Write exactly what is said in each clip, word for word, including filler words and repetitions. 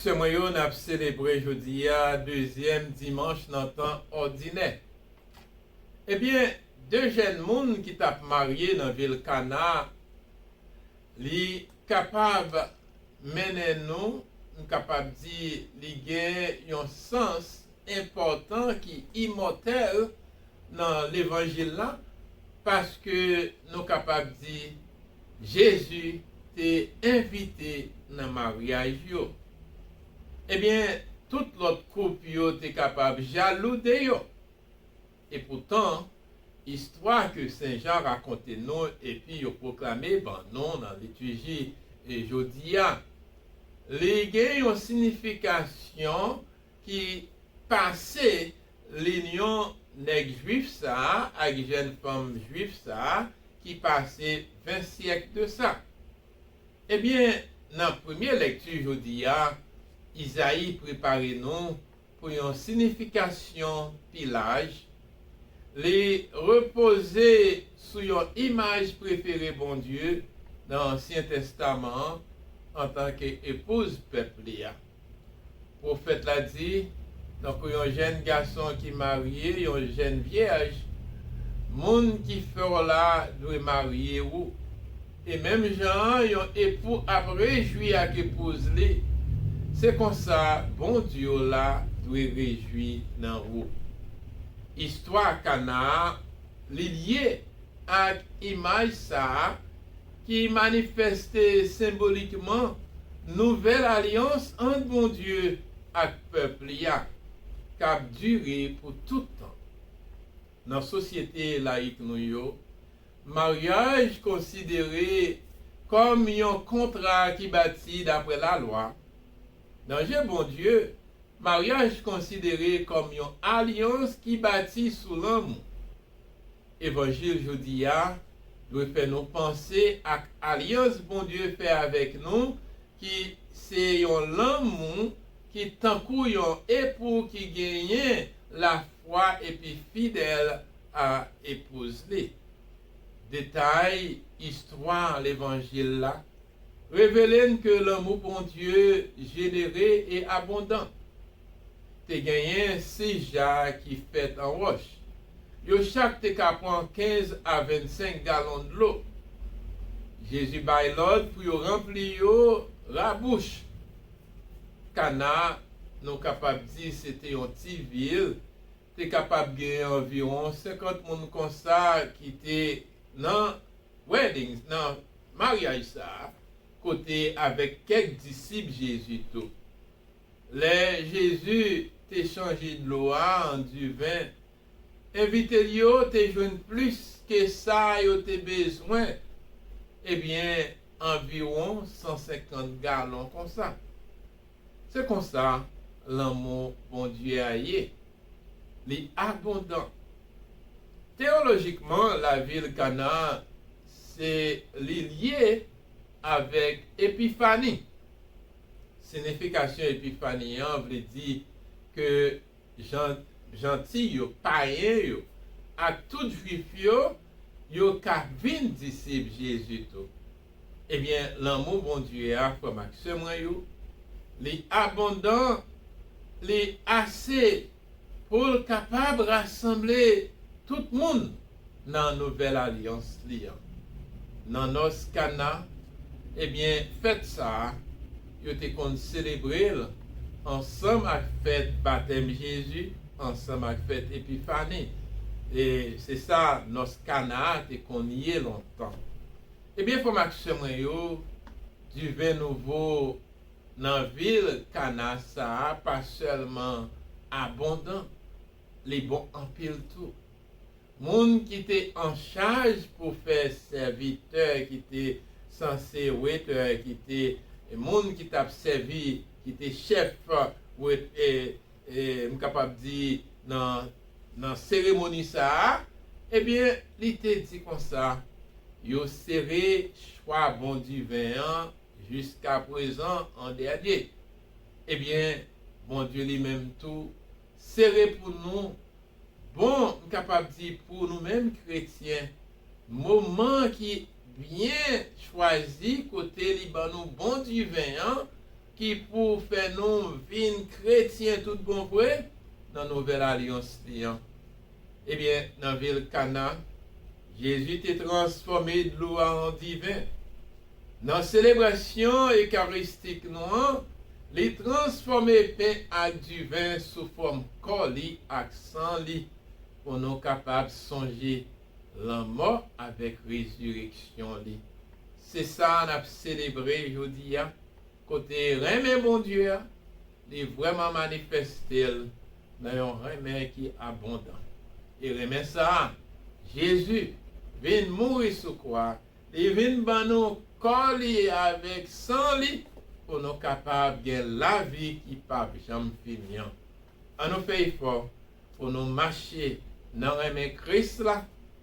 Sè mwen yo, n ap selebre jodi a dezyèm dimanch nan tan òdinè. Ebyen, de jèn moun ki t ap marye nan vil Kana, li kapab mennen nou, m kapab di, li gen yon sans enpòtan ki imòtèl nan levanjil la, paske nou kapab di Jezi te envite nan maryaj yo. Ebyen, tout lòt koup yo te kapab jalou de yo. Epoutan, istwa ke Sen Jan rakonte nou epi yo pwoklame ban nou nan litiji jodi a, li gen yon siyifikasyon ki pase linyon nèg jwif sa a ak jèn fanm jwif sa a ki pase ven syèk de sa. Ebyen, nan premye lèkti jodi a, Izayi prepare nou pou yon siyifikasyon pi laj. Li repoze sou yon imaj prefere Bondye nan Ansyen Testaman an antanke epouz pèp li a. Pwofèt la di, tankou yon jèn gason ki marye yon jèn vyèj, moun ki fè w la dwe marye ou. E menm jan an, yon epou ap rejwi ak epouz li, se konsa Bondye w la dwe rejwi nan ou. Istwa Kana a, li lye ak imaj sa a ki manifeste senbolikman nouvèl alyans ant Bondye ak pèp li a, k ap dire pou tout tan. Nan sosyete layik nou yo, maryaj konsidere kòm yon kontra ki bati dapre lalwa. Nan je Bondye, maryaj konsidere kòm yon alyans ki bati sou lanmou. Evanjil jodi a dwe fè nou panse ak alyans Bondye fè avèk nou, ki se yon lanmou ki tankou yon epou ki genyen lafwa epi fidèl a epouz li. Detay istwa levanjil la revele n ke lanmou Bondye jenere e abondan. Te genyen sis ja ki fèt an wòch. Yo chak te ka pran kenz a vennsenk galon dlo. Jezi bay lòd pou yo ranpli yo rabouch. Kana, nou kapab di se te yon ti vil, te kapab gen anviwon senkant moun konsa ki te nan weddings, nan maryaj sa a, kote avèk kèk disip Jezi tou. Lè Jezi te chanje dlo a an diven, envite l yo te jwenn plis ke sa yo te bezwen, ebyen, anviwon san senkant galon konsa. Se konsa lanmou Bondye a ye. Li abondan. Teyolojikman, lavil Kana se li lye avèk Epifani. Siyifikasyon Epifani an vle di ke jan, janti yo, payen yo, ak tout jwif yo, yo ka vin disip Jezi tou. Ebyen, lanmou Bondye a, frè m ak sè mwen yo, li abondan, li ase pou l kapab rasanble tout moun nan nouvèl alyans li an. Nan nòs Kana, ebyen, fèt sa a, yo te konn selebre l ansanm ak fèt batèm Jezi, ansanm ak fèt Epifani. E se sa nòs Kana a te konn ye lontan. Ebyen, frè m ak sè mwen yo, diven nouvo nan vil Kana sa a pa sèlman abondan, li bon anpil tou. Moun ki te an chaj pou fè sèvitè, ki te sanse wetè, ki te moun ki t ap sèvi, ki te chèf wet-, e, e, m kapab di nan, nan seremoni sa a, ebyen, li te di konsa, yo sere chwa bon diven an jiskaprezan an dènye. Ebyen, Bondye li menm tou sere pou nou, bon, m kapab di pou nou menm kretyen, moman ki byen chwazi kote li ban nou bon diven an, ki pou fè nou vin kretyen tout bon vre nan nouvèl alyans li an. Ebyen, nan vil Kana, Jezi te transfòme dlo a an diven. Nan selebrasyon ekaristik nou an, li transfòme pen ak diven sou fòm kò li ak san li, pou nou kapab sonje lanmò avèk rezireksyon li. Se sa n ap selebre jodi a, kote renmen Bondye a, li vrèman manifeste l nan yon renmen ki abondan. E renmen sa a, Jezi vin mouri sou kwa, li vin ban nou kò li avèk san li pou nou kapab gen lavi ki p ap janm fini an. An nou fè efò pou nou mache nan renmen Kris la,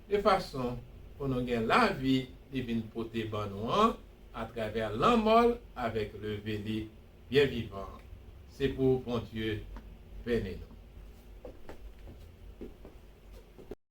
de fason pou nou gen lavi li vin pote ban nou an atravè lanmò l avèk leve li byen vivan. Se pou Bondye beni nou.